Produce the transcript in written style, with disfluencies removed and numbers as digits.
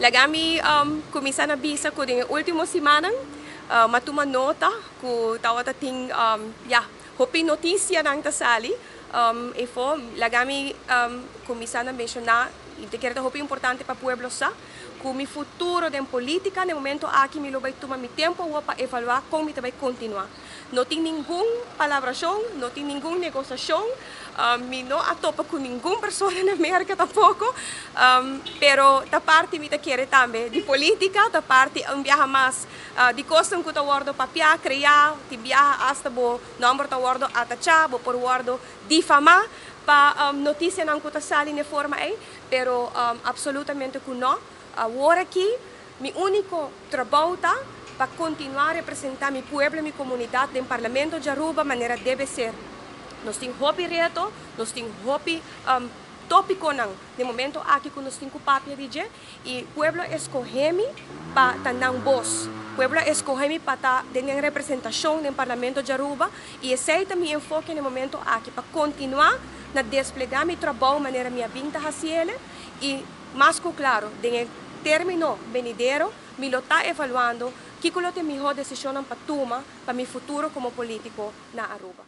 Laga mi cuminsa na bisa cu den e ultimo simannan m'a tuma nota cu tawata tin ya hopi noticianan ta sali efo. Laga mi cuminsa na menciona y ta kere ta hopi importante pa pueblo sa cu mi futuro den politica na e momento aki mi lo bay tuma mi tempo awor pa evalua con mi ta bay continua. No tin ningun palabracion, no tin ningun negociacion, mi no a topa cu ningun persona na Merca tampoco, pero ta parti mi ta kere tambe di politica, ta parti un biaha mas di cosnan cu ta wordo papia, crea, tin biaha hasta bo nomber ta wordo atacha, bo por wordo difama pa noticianan cu ta sali n'e forma ey, pero absolutamente cu no. Awor aki mi unico trabou ta pa continua representa mi pueblo y mi comunidad den Parlamento di Aruba manera debe ser. Nos tin hopi reto, nos tin hopi topiconan den momento aki cu nos tin cu papia di dje y pueblo a escoge mi pa ta nan bos. Pueblo a escoge mi pa ta den nan representacion den Parlamento di Aruba y esey ta mi enfoke den momento aki, pa continua na desplega mi trabou manera mi a bin ta haciele y Mas ku klaro, den e término benidero mi lo ta evaluando kiko lo ta e mihó desishonnan pa tuma pa mi futuro komo polítiko na Aruba.